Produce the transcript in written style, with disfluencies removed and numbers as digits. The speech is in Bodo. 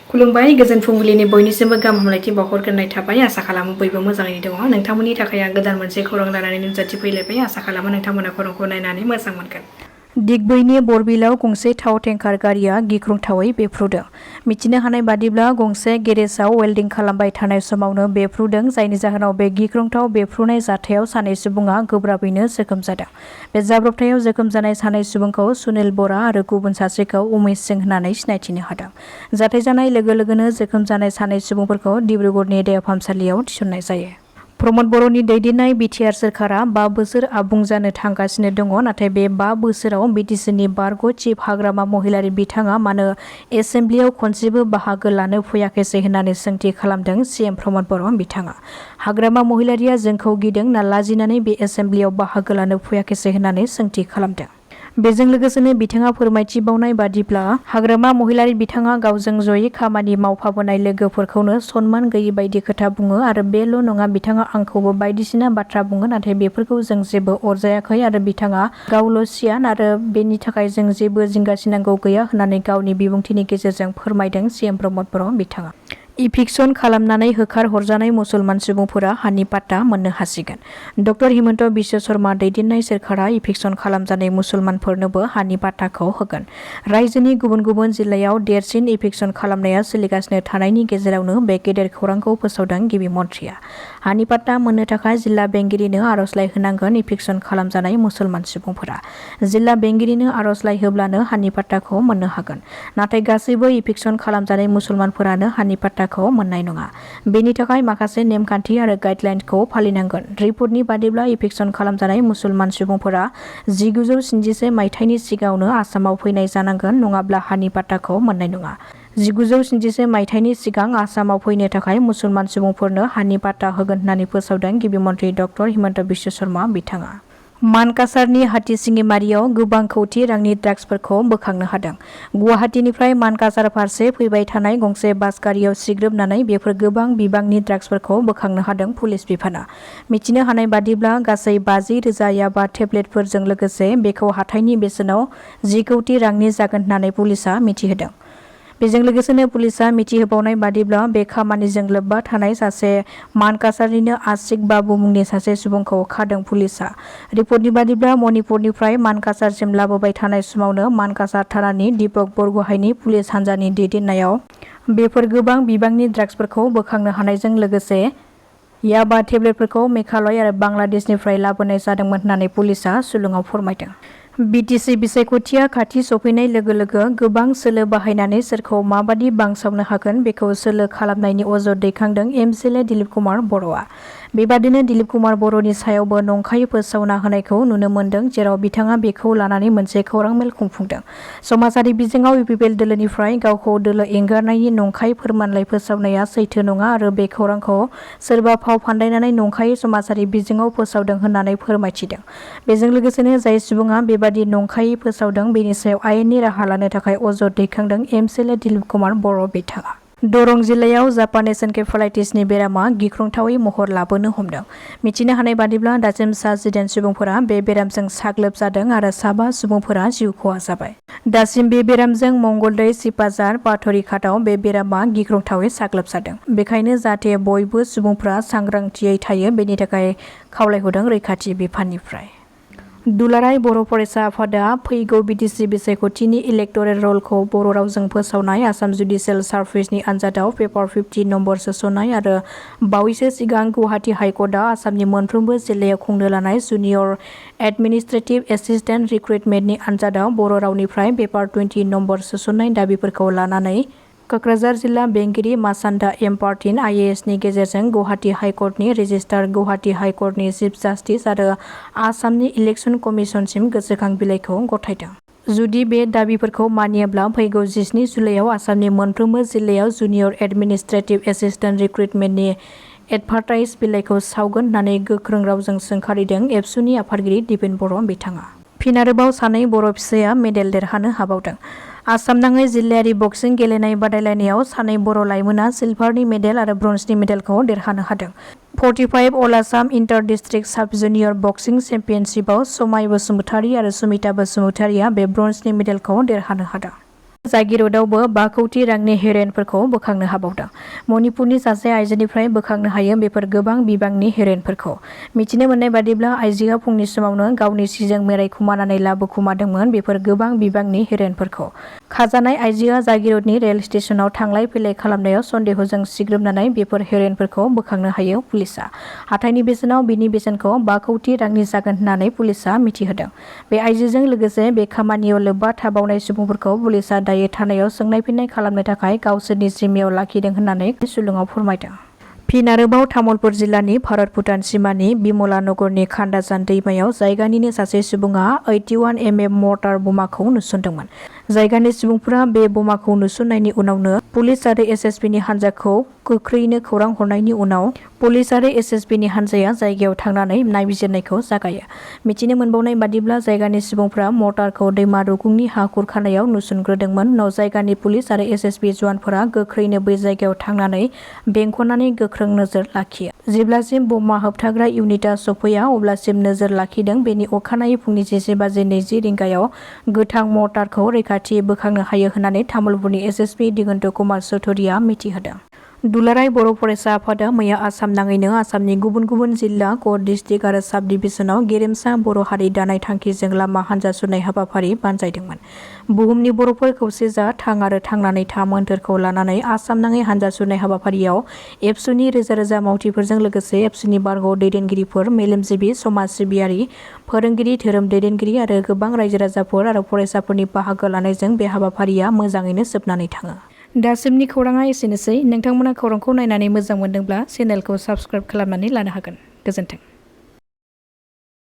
खुलुमबाय गोजोन फुंबिलिनि बयनिसिमबो गाहाम हामलायथि बावहरग्रोनाय थाबाय। आसा खालामो बयबो मोजाङैनो दङ। नोंथांमोननि थाखाय आं गोदान मोनसे खौरां लानानै नुजाथिफैलायबाय। आसा खालामो नोंथांमोना खौरांखौ नायनानै मोजां मोनगोन। दिगबैनि बरबिलाव गंसे थाव टेंकार गारिया गिख्रंथावै बेफ्रुदों। मिथिनो हानाय बादिब्ला गंसे गेरेजाव वेल्डिं खालामबाय थानाय समावनो बेफ्रुदों, जायनि जाहोनाव बे गिख्रंथाव बेफ्रुनाय जाथायाव सानै सुबुङा गोब्राबैनो जोखोम जादों। बे जाब्रबथायाव जोखोम जानाय सानै सुबुंखौ सुनिल बरा आरो गुबुन सासेखौ उमेश सिंह होननानै सिनायथिनो हादों। जाथाय जानाय लोगो लोगोनो जोखोम जानाय सानै सुबुंफोरखौ डिब्रुगड़नि देहा फाहामसालियाव थिसननाय जायो। प्रमद बर'नि दैदेननाय बिटिआर सोरखारा 5 बोसोर आबुं जानो थांगासिनो दङ। नाथाय बे 5 बोसोराव बिटिसिनि बारग' चिफ हाग्रामा महिलारि बिथाङा मानो एसेम्ब्लियाव खनसेबो बाहागो लानो फैयाखैसै होननानै सोंथि खालामदों सिएम प्रमद बर' बिथाङा। हाग्रामा महिलारिया जोंखौ गिदों ना लाजिनानै बे एसेम्ब्लियाव बाहागो लानो फैयाखैसै होननानै सोंथि खालामदों। बेजों लोगोसेनो बिथाङा फोरमायथिबावनाय बादिब्ला हाग्रामा महिलारि बिथाङा गावजों जयै खामानि मावफाबोनाय लोगोफोरखौनो सनमान गैयै बायदि खोथा बुङो आरो बेल' नङा, बिथाङा आंखौबो बायदिसिना बाथ्रा बुङो, नाथाय बेफोरखौ जों जेबो अरजायाखै आरो बिथाङा गावल' सियान आरो बेनि थाखाय जों जेबो जिंगासिनांगौ गैया होननानै गावनि बिबुंथिनि गेजेरजों फोरमायदों सिएम प्रमद बर' बिथाङा। इभिक्सन खालामनानै होखार हरजानाय मुसलमान सुबुंफोरा हानि पाट्टा मोननो हासिगोन। डक्टर हिमन्त बिश्व शर्मा दैदेननाय सोरखारा इभिक्सन खालामजानाय मुसलमानफोरनोबो हानि पाट्टाखौ होगोन। रायजोनि गुबुन गुबुन जिल्लायाव देरसिन इभिक्सन खालामनाया सोलिगासिनो थानायनि गेजेरावनो बे गेदेर खौरांखौ फोसावदों गिबि मन्थ्रिया। हानि पाट्टा मोननो थाखाय जिल्ला बेंगिरिनो आर'जलाइ होनांगोन इभिक्सन खालामजानाय मुसलमान सुबुंफोरा। जिल्ला बेंगिरिनो आर'जलाइ होब्लानो हानि पाट्टाखौ मोननो हागोन। नाथाय गासैबो इभिक्सन खालामजानाय मुसलमानफोरानो हानि पाट्टाखौ मोननाय नङा। बेनि थाखाय माखासे नेमखान्थि आरो गाइडलाइनखौ फालिनांगोन। रिपर्टनि बादिब्ला इभिक्सन खालामजानाय मुसलमान सुबुंफोरा 1971 मायथाइनि सिगाङावनो आसामाव फैनाय जानांगोन, नङाब्ला हानि पाट्टाखौ मोननाय नङा। 1971 मायथाइनि सिगां आसामाव फैनो थाखाय मुसलमान सुबुंफोरनो हानि पाट्टा होगोन होननानै फोसावदों गिबि मन्थ्रि डक्टर हिमन्त बिश्व शर्मा बिथाङा। मानकासारनि हाथिसिङिमारियाव गोबां कौटि रांनि ड्राग्सफोरखौ बोखांनो हादों। गुवाहाटीनिफ्राय मानकासार फारसे फैबाय थानाय गंसे बास गारियाव सिग्रोमनानै बेफोर गोबां बिबांनि ड्राग्सफोरखौ बोखांनो हादों पुलिस बिफाना। मिथिनो हानाय बादिब्ला गासै 50,000 याबा टेब्लेटफोरजों लोगोसे बेखौ हाथाइनि बेसेनाव 10 कौटि रांनि जागोन होननानै पुलिसआ मिथिहोदों। बेजों लोगोसेनो पुलिसआ मिथिहोबावनाय बादिब्ला बे खामानिजों लोब्बा थानाय सासे मानकासारनिनो आशिक बाबु मुंनि सासे सुबुंखौ खादों पुलिसआ। रिपर्टनि बादिब्ला मणिपुरनिफ्राय मानकासारसिम लाबोबाय थानाय समावनो मानकासार थानानि दीपक बरग'हाइनि पुलिस हान्जानि दैदेननायाव बेफोर गोबां बिबांनि ड्राग्सफोरखौ बोखांनो हानायजों लोगोसे याबा टेब्लेटफोरखौ मेघालय आरो बांलादेशनिफ्राय लाबोनाय जादोंमोन होननानै पुलिसआ सुलुङाव फोरमायदों। बिटिसि बिसायख'थिया खाथि सफैनाय लोगो लोगो गोबां सोलो बाहायनानै सोरखौ माबादि बांसावनो हागोन बेखौ सोलो खालामनायनि अजद दैखांदों एमसिएलए दिलीप कुमार बर'आ। बेबादिनो दिलीप कुमार बर'नि सायावबो नंखाय फोसावना होनायखौ नुनो मोन्दों, जेराव बिथाङा बेखौ लानानै मोनसे खौरां मेल खुंफुंदों। समाजारि बिजोङाव इउपिपिएल दोलोनिफ्राय गावखौ दोलो एंगारनायनि नंखाय फोरमानलाइ फोसावनाया सैथो नङा आरो बे खौरांखौ सोरबा फाव फान्दायनानै नंखायै समाजारि बिजोङाव फोसावदों होननानै फोरमायथिदों। बेजों लोगोसेनो जाय सुबुङा बेबादि नंखायै फोसावदों बेनि सायाव आयेननि राहा लानो थाखाय अजद दैखांदों एमसिएलए दिलीप कुमार बर' बिथाङा। दरं जिल्लायाव जापानिज एनकेफेलाइटिसनि बेरामा गिख्रंथावै महर लाबोनो हमदों। मिथिनो हानाय बादिब्ला दासिम सा 10 सुबुंफोरा बे बेरामजों साग्लोबजादों आरो 7 सुबुंफोरा जिउ खहा जाबाय। दासिम बे बेरामजों मंगलदै, सिपाझार, पाथरिघाटआव बे बेरामा गिख्रंथावै साग्लोबजादों। बेखायनो जाहाथे बयबो सुबुंफोरा सांग्रांथियै थायो बेनि थाखाय खावलायहरदों रैखाथि बिफाननिफ्राय। दुलाराय बर' फरायसा आफादा फैगौ बिटिसि बिसायख'थिनि इलेक्टरेल रलखौ बर' रावजों फोसावनाय, आसाम जुडिसियेल सार्भिसनि आनजादाव पेपार 50 नम्बर सोसननाय आरो बावैसो सिगां गुवाहाटी हाइकर्टआ आसामनि मोनफ्रोमबो जिल्लायाव खुंनो लानाय जुनियर एडमिनिस्ट्रेटिभ एसिस्टेन्ट रिक्रुटमेन्टनि आनजादाव बर' रावनिफ्राय पेपार 20 नम्बर सोसननाय दाबिफोरखौ लानानै क'क्राझार जिल्ला बेंगिरि मासान्दा एम पार्टिन आइएएसनि गेजेरजों गुवाहाटी हाइकर्टनि रेजिस्ट्रार, गुवाहाटी हाइकर्टनि चिफ जास्टिस आरो आसामनि इलेक्सन कमिसनसिम गोसोखां बिलाइखौ गथायदों। जुदि बे दाबिफोरखौ मानियाब्ला फैगौ 17 जुलाइआव आसामनि मोनफ्रोमबो जिल्लायाव जुनियर एडमिनिस्ट्रेटिभ एसिस्टेन्ट रिक्रुटमेन्टनि एडभार्टाइज बिलाइखौ सावगोन होननानै गोख्रों रावजों सोंखारिदों एबसुनि आफादगिरि दिपेन बर' बिथाङा। फिन आरोबाव सानै बर' फिसाया मेडेल देरहानो हाबावदों। आसाम नाङै जिल्लायारि बक्सिं गेलेनाय बादायलायनायाव सानै बर' लाइमोना सिलभारनि मेडेल आरो ब्रन्जनि मेडेलखौ देरहानो हादों। 45 अल आसाम इन्टार डिस्ट्रिक्ट साब जुनियर बक्सिं चेम्पियनशिपआव समाय बसुमतारी आरो सुमिता बसुमतारीया बे ब्रन्जनि मेडेलखौ देरहानो हादों। जागिरदआवबो 5 कौटि रांनि हेर'इनफोरखौ बोखांनो हाबावदों। मणिपुरनि सासे आइजोनिफ्राय बोखांनो हायो बेफोर गोबां बिबांनि हेर'इनफोरखौ। मिथिनो मोननाय बादिब्ला आइजोआ फुंनि समावनो गावनि सिजों मेरायखुमानानै लाबोखुमादोंमोन बेफोर गोबां बिबांनि हेर'इनफोरखौ। खाजानाय आइजोआ जागिरदनि रेल स्टेशनाव थांलाय फैलाय खालामनायाव सन्देहजों सिग्रोमनानै बेफोर हेर'इनफोरखौ बोखांनो हायो पुलिसआ। हाथाइनि बेसेनाव बिनि बेसेनखौ 5 कौटि रांनि जागोन होननानै पुलिसआ मिथिहोदों। बे आइजोजों लोगोसे बे खामानियाव लोब्बा थाबावनाय सुबुंफोरखौ पुलिसआ दायो थानायाव सोंनाय फिन्नाय खालामनो थाखाय गावसोरनि जिम्मायाव लाखिदों होननानै सुलुङाव फोरमायदों। फिन आरोबाव तामुलपुर जिल्लानि भारत-भुटान सिमानि बिमला नगरनि खान्दाजान दैमायाव जायगानिनो सासे सुबुङा 81 mm मर्टार बमाखौ नुसनदोंमोन। जायगानि सुबुंफोरा बे बमाखौ नुसननायनि उनावनो पुलिस आरो एसएसबीनि हान्जाखौ गोख्रैनो खौरां हरनायनि उनाव पुलिस आरो एसएसबीनि हान्जाया जायगायाव थांनानै नायबिजिरनायखौ जागायो। मिथिनो मोनबावनाय बादिब्ला जायगानि सुबुंफोरा मर्टारखौ दैमा रुगुंनि हा खुरखानायाव नुसनग्रोदोंमोन। उनाव जायगानि पुलिस आरो एसएसबी जवानफोरा गोख्रैनो बै जायगायाव थांनानै बेंखननानै गोख्रों नोजोर लाखियो। जेब्लासिम बमा होबथाग्रा इउनिटआ सफैया अब्लासिम नोजोर लाखिदों। बेनि अखानायै फुंनि 11:20 रिंगायाव गोथां मर्टारखौ रैखाथियै बोखांनो हायो होननानै तामुलपुरनि एसएसपी दिगन्त कुमार चौधुरीआ मिथिहोदों। दुलाराय बर' फरायसा आफादा मैया आसाम नाङैनो आसामनि गुबुन गुबुन जिल्ला, क'ड डिस्ट्रिक्ट आरो साब डिभिजनाव गेरेमसा बर' हारि दानाय थांखिजों लामा हान्जा सुरनाय हाबाफारि बानजायदोंमोन। बुहुमनि बर'फोर खौसे जा, थां आरो थांनानै था मोन्थोरखौ लानानै आसाम नाङै हान्जा सुरनाय हाबाफारियाव एबसुनि रोजा रोजा मावथिफोरजों लोगोसे एबसुनि बारग' दैदेनगिरिफोर, मेलेमजिबि, समाज सिबियारि, फोरोंगिरि, धोरोम दैदेनगिरि आरो गोबां रायजो राजाफोर आरो फरायसाफोरनि बाहागो लानायजों बे हाबाफारिया मोजाङैनो जोबनानै थाङो। दासिमनि खौराङा एसेनोसै। नोंथांमोना खौरांखौ नायनानै मोजां मोनदोंब्ला चेनेलखौ साबस्क्राइब खालामनानै लानो हागोन। गोजोन्थों।